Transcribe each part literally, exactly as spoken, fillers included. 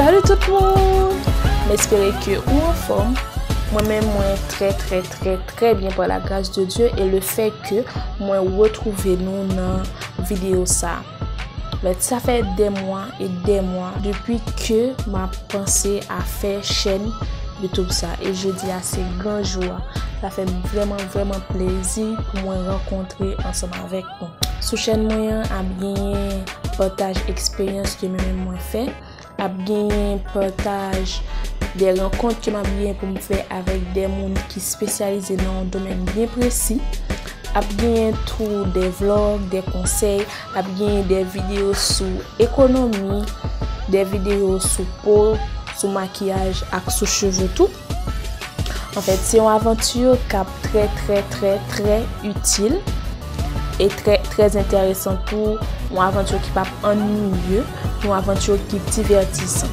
Salut tout moun! M espere ke ou anfòm. Mwen menm mwen trè trè trè trè byen pa la gras de Dye e le fè ke mwen retwouve nou nan videyo sa. But sa fè dè mwa e dè mwa depi ke m ap panse a fè chèn YouTube sa e jodi a se gran jou a. Sa fè m vrèman vrèman plezi pou mwen rankontre ansanm avèk nou. Sou chèn mwen an ap genyen pataj eksperyans ke mwen menm mwen fè, ap genyen pataj de rankont ke m ap genyen pou m fè avèk de moun ki espesyalize nan yon domèn byen presi. Ap genyen tou de vlog, de konsèy, ap genyen de videyo sou ekonomi, de videyo sou po, sou makiyaj ak sou cheve tou. Anfèt, se yon avanti k ap trè trè trè trè itil e trè trè enteresan tou, yon avanti ki p ap annuiye, yon avanti ki divètisan.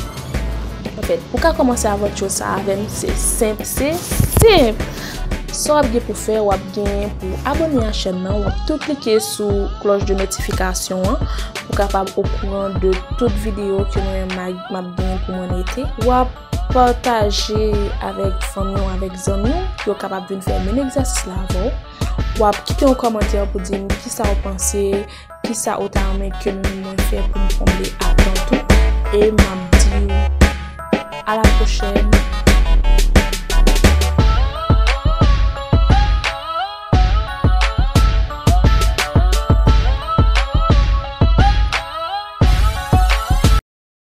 Anfèt, pou ka kòmanse avanti sa avè m, se senp, se senp. Sa w ap gen pou fè, w ap gen pou abòne a chèn nan, w ap tou klike sou klòch de notifikasyon an pou w kapab okouran de tout videyo ke mwen m ap gen pou mwen mete. W ap pataje avèk fanmi w, avèk zanmi w, pou yo kapab vin fè menm egzèsis la avè w. W ap kite yon kòmantè pou di m kisa w panse, kisa ou ta renmen ke mwen mwen fè pou m konble atant ou. E m ap di w a la pwochèn.